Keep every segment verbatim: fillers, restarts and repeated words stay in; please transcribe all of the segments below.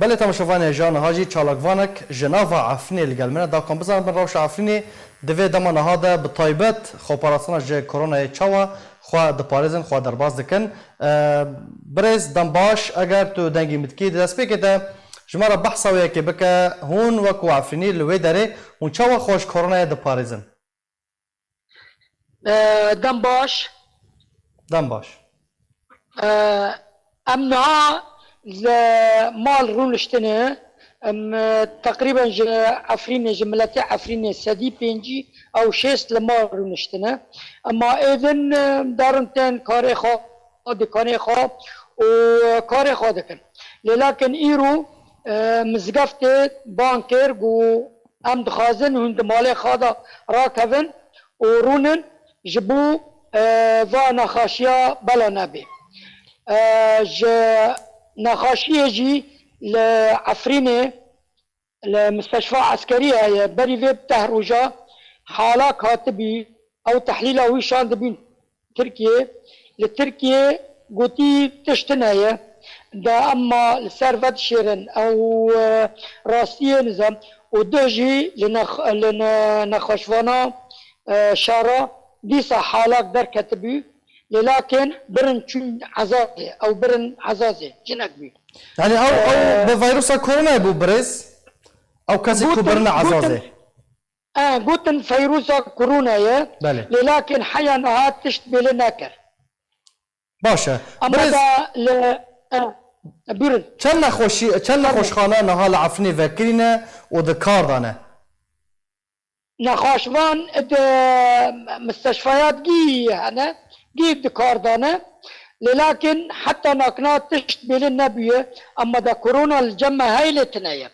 Belê temaşevanê hêja, niha jî çalakvanek ji nava Efrînê li gel min e. Da ku em bizanin bin rewşa Efrînê di vê dema niha de bi taybet xweparastina ji koronayê çawa xwe diparêzin, xwe derbas dikin. Eee, birêz Dembaş, eger tu dengê min dikî, di destpêkê de ji me re behsa wê yekê bike, hûn wekû Efrînî li wê derê, hûn çawa xwe ji koronayê diparêzin? Eee, dem baş. Dem baş. Eee, em niha li mal rûniştine. Em, e, teqrîben ji Efrînê, ji miletê Efrînê sedî pêncî ew şêst li mal rûniştine. Ema êdin, e, darin tên karê xwe, dikanê xwe û karê xwe dikin. Lê lakin îro, e, mizgeftê ban kir ku em dixwazin hûn di malê xwe de rakevin û rûnin ji bo, e, va nexaşiya bela nebê. E, ji nexaşiyê jî li Efrînê, li misteşfa eskerî heye, berî vê bi deh roja halak hatibî, ew tehlîla wî şandibîn Tirkiyê. Li Tirkiyê gotî tişt tune ye. De emma li ser vedişêrin ew, e, rastiyê nizam û duh jî li nex-, li ne-, nexweşvana, e, şara dîsa halak derketibû. Lê lakin birin çûn ezazê, ew birin ezazê, jinek bû. Yani ew, ew, e, bi vîrusa koronayê bû birêz? Ew kesê ku gotin, birine ezazê? Gotin, e, gotin vîrusa korona ye. Belê. Lê lakin heya niha tişt bêle nekir. Baş e. Ama birêz da li, e, e, buyurun. Çend nexweşî, çend nexweşxane niha li Efrînê vekirî ne û di kar de ne? Nexweşvan di misteşfeya gî hene, gî di kar de ne. Lê lakin heta nakna tişt bêlin nebûye, ema da korona li cem me heye lê tune ye.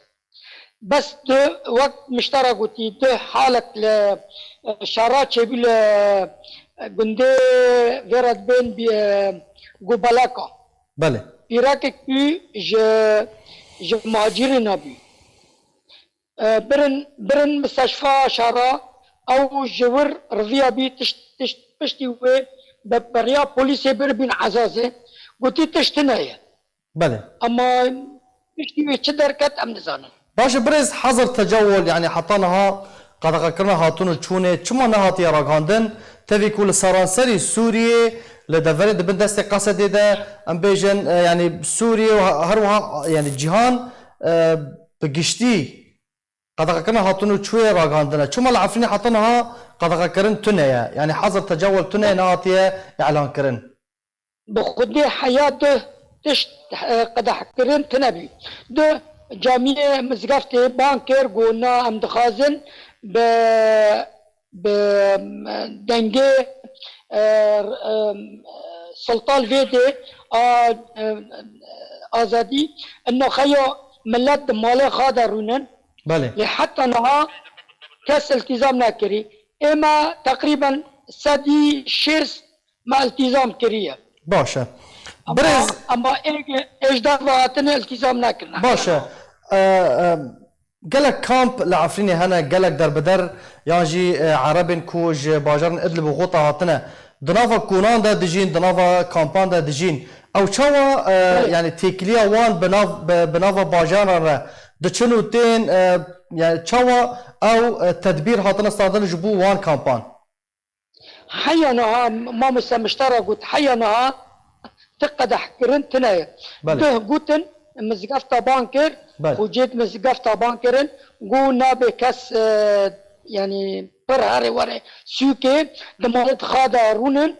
Bes du, wek miştara gotî, du halek li, e, şara çêbû li, e, gundê vê re dibên bî, e, Gobeleka. Belê. Pîrekek bû ji, ji muhacirîna bû. E, birin, birin misteşfa şara, ew ji wir riviyabî tişt, tişt, piştî wê bi, bi riya polîsê biribîn ezazê, gotî tişt tune ye. Belê. Ama piştî wê çi derket em nizanin. Baş e, birêz Hezir Tecewol, yani heta niha qedexekirina hatin û çûnê çima nehatiye ragihandin? Tevî ku li seranserî Sûriyê, li deverê di bin destê Qesedê de, em bêjin, e, yani Sûriyê û he-, her wiha, yani cîhan, e, bi giştî qedexekirina hatin û çûyê ragihandine. Çima li Efrînê heta niha qedexekirin tune ye? Yani Hezir Tecewol tune ye, nehatiye îlankirin. Bi xwedê heya du tişt, e, qedexkirin tune bû. Du camiyê mizgeftê ban kir, got, na, em dixwazin bi, bi, em, dengê, e, em, sultan vê dê a, e, azadî, ino xeyo millet di malê xwe de rûnin. Belê. Lê heta niha kes iltîzam nekirî. Ême teqrîben sedî şêst me iltîzam kiriye. Baş e. Ama, birêz ama ê, ê ji derve hatine iltîzam nekirine. Baş e. E, e, gelek kamp li Efrînê hene, gelek derbider yan jî, e, Erebên ku ji bajarên Idlib û Xota hatine, di nava konan de dijîn, di nava kampan de dijîn. Ew çawa, e, belê, yani têkiliya wan bi nav, bi, bi nava bajaran re diçin û tên, e, yani çawa ew, e, tedbîr hatine standin ji bo wan kampan? Heya niha, mamoste Miştara got, heya niha ti qedehkirin tune ye. Belê. Duh gotin, mizgefta ban kir, belê, xocêt mizgefta ban kirin, got, nabê kes, e, yani pir here were sûkê, di malê xwe de rûnin.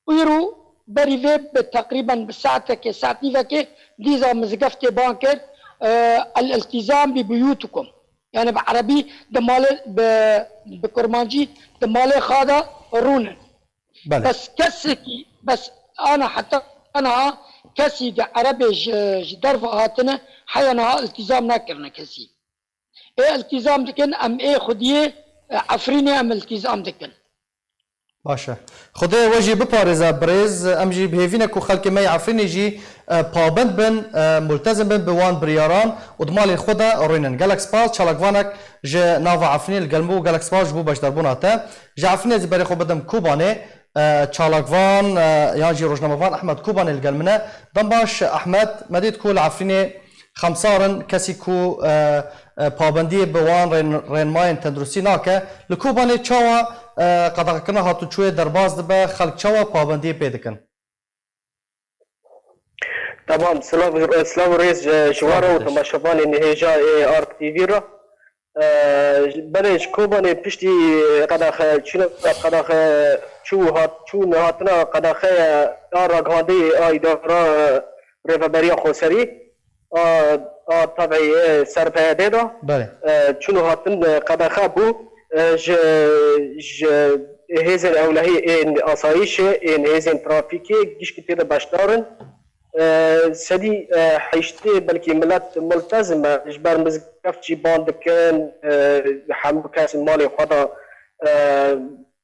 Îro berî vê bi teqrîben bi saetekê, saet nîvekê dîza mizgeftê ban kir, e, el-iltîzam bi buyûtikum. Yani bi erebî di malê, bi, bi kurmancî di malê xwe de rûnin. Belê. Bes kesekî, bes ana heta niha kesî di erebê ji, ji derve hatine heya niha iltîzam nekirine kesî. Ê iltîzam dikin, em ê xwediyê, e, Efrînê em iltîzam dikin. Baş e. Xwedê we jî biparêze birêz. Em jî bi hêvî ne ku xelkê me yê Efrînê jî, e, pabend bin, e, multezim bin bi wan biryaran û di malên xwe de rûnin. Gelek spas, çalakvanek ji nava Efrînê li gel me bû. Gelek spas ji bo beşdarbûna te. Ji Efrînê ez ê berê xwe bidim Kobanê. E, çalakvan, e, yan jî rojnamevan Ehmed Kobanê li gel min e. Dem baş Ehmed, me dît ku li Efrînê Xemsar in, kesî ku, e, e, pabendiyê bi wan rên-, rênmayên tenduristî nake, li Kobanê çawa, e, qedexekirina hatûçûyê derbas dibe, xelk çawa pabendiyê pê dikin? Tamam, silav, silav û rêz, e, ji we re û temaşevanên hêja ê Ark T V re. E, belê ji Kobanê piştî qedexe, çûna qedexe, çû hat, çûn hatina qedexeya a ragihandeyê a îdara, e, Rêveberiya Xweserî a, a teveyê ser P Y D de, Belê. e, çûn û hatin, e, qedexe bû, e, ji, ji hêzên ewlehî ên asayîşê, ên hêzên trafîkê gişkî tê de beşdar in. E, sedî, e, heştê belkî milet multezim e, ji ber mizgeft jî ban dikin, e, hemû kes malê xwe de, e,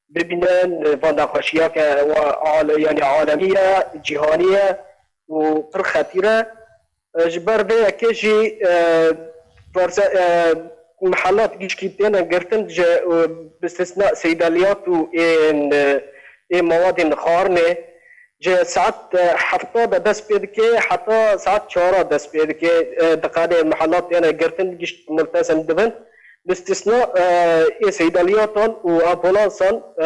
bibînin, van nexweşiyeke wa al-, yanî alemî ye, cîhanî ye û pir xetîr e. E, ji ber vê yekê jî, e, ferze-, e, mihelat gişkî têne girtin ji, e, bi istisna seydeliyat û ên, e, ê mawadên xwarinê ji saet, e, hefta de dest pê dike heta saet çara dest pê dike, e, diqedê mihelat têne girtin gişt multezim dibin. Bi istisna, e, ê seydeliyatan û ambulansan, e,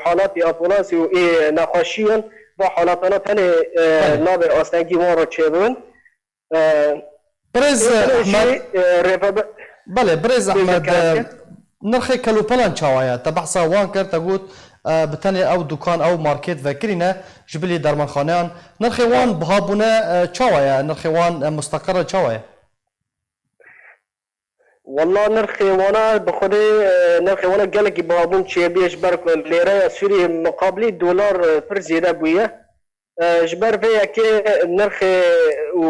halatê ambulansê û ê nexweşiyan, va halatana tenê, e, Belê. navê astengî wan re çêbibin. E, Birêz ê tenê jî, Ehmed, e, rêvebe-, belê, birêz Bêje Ehmed, e, kerem. nirxê kelopelan çawa ye? Te behsa wan kir, te got, e, bi tenê ew dukan, ew market vekirîne, ji bilî dermanxaneyan. Nirxê wan biha bûne, e, çawa ye? Nirxê wan, e, musteqir e, çawa ye? Walla nirxê wana bi xwedê, e, nirxê wana gelekî bihabûn çêbûye ji ber ku lêreya Sûriyê miqabilî dolar, e, pir zêde bûye. E, ji ber vê yekê nirxê û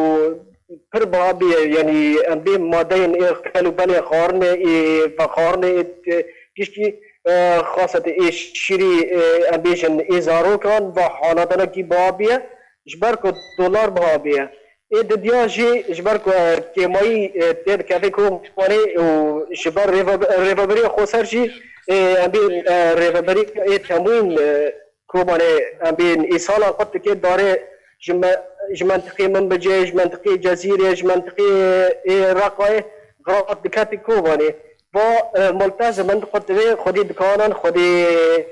pir biha bûye, yanî em bê madeyên ê qel û belê xwarinê, ê vexwarinê, ê t-, gişkî, e, xasete ê şîrî, e, em bêjin ê zarokan, va halatanekî biha bûye, ji ber ku dolar biha bûye. Ê didiya jî ji ber ku, e, kêmayî, e, tê dikeve Kobanê û ji ber rêve-, rêveberiya xweser jî, e, em bê, e, rêveberî ê temwîn, e, Kobanê em bê îsala xwe dike darê ji me-, ji mentiqê Minbicê, ji mentiqê Cezîrê, ji mentiqê ê Reqayê xirat dikete Kobanê. Va, e, multezim in xwe divê xwedî dikanan, xwedî,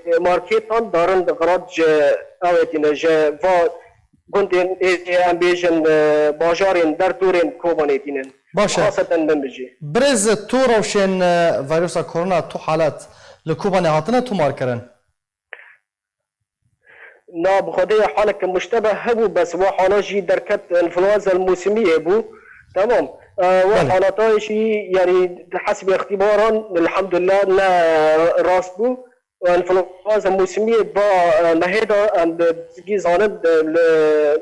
e, marketan darin xirat ji ewê tîne, ji va gundên ê, ê, em bêjin, e, bajarên derdorên Kobanê tînin. Baş e. Xaseten Minbicê. Birêz, tu rewşên, e, vîrusa korona, tu halet li Kobanê hatine tomarkirin? Na, bi xwedê haleke muştebe hebû, bes wa hala jî derket, enfluenza mûsimiyê bû. Tamam. E, wa Belê. halata jî, yanî, hesbê îxtîbaran, elhamdulillah, ne rast bû. Enfluenza mûsimiyê ba, e, mehê de em bi gî zanin, e, li,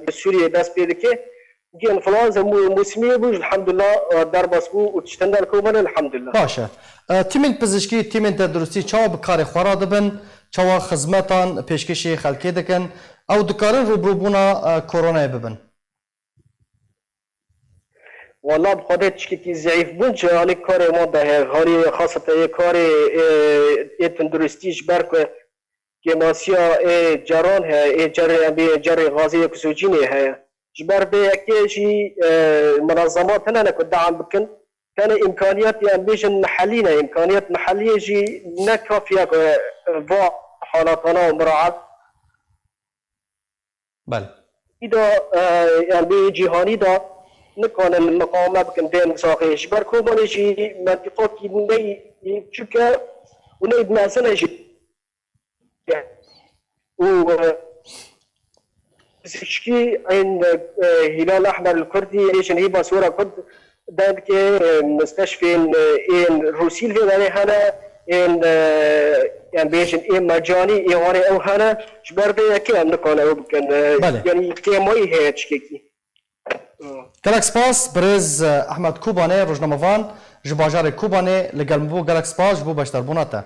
li Sûriyê dest pê dike. Gî enfluenza mû-, mûsimiyê bû, elhamdulillah, e, derbas bû û tiştên der komin, elhamdulillah. Baş e. E, tîmên pizişkî, tîmên tenduristî çawa bi karê xwe re dibin, çawa xizmetan pêşkêşî xelkê dikin, ew dikarin rûbirûbûna, e, koronayê bibin? Wala bi xwedê tiştekî zeyîf bûn ji alî karê wan de heye. Xalî xasete yê karê, ê, ê tunduristî ji ber ku kêmasiya ê ceran heye, ê cerê em bê cerê gazê yê kusûcînê heye. Ji ber vê yekê jî, e, munazemat hene ne ku deam bikin. Tenê îmkaniyetê em bêjin mihelî ne, îmkaniyet miheliyê jî ne kafî ye ku, e, va halatana muraet Belê. Îda, e, em bê cîhanî de nikanin miqaweme bikin bên saxê. Ji ber Kobanê jî mentiqakî ney çûk e û ney mezin e jî. Û, e, pizîşkî ên, e, Hilal Ehmer li Kurdî, ê jin hîba sora Kurd, dengê, e, misteshfên, e, ên Rûsî li vê derê hene, ên, e, em bêjin ê mecanî, ê warê ew hene, ji ber vê yekê em nikarin ew bikin. E, Belê. Yanî kêmayî heye tiştekî. Gelek spas, birêz, e, Ehmed Kobanê, rojnamevan ji bajarê Kobanê li gel min bû. Gelek spas ji bo beşdarbûna te.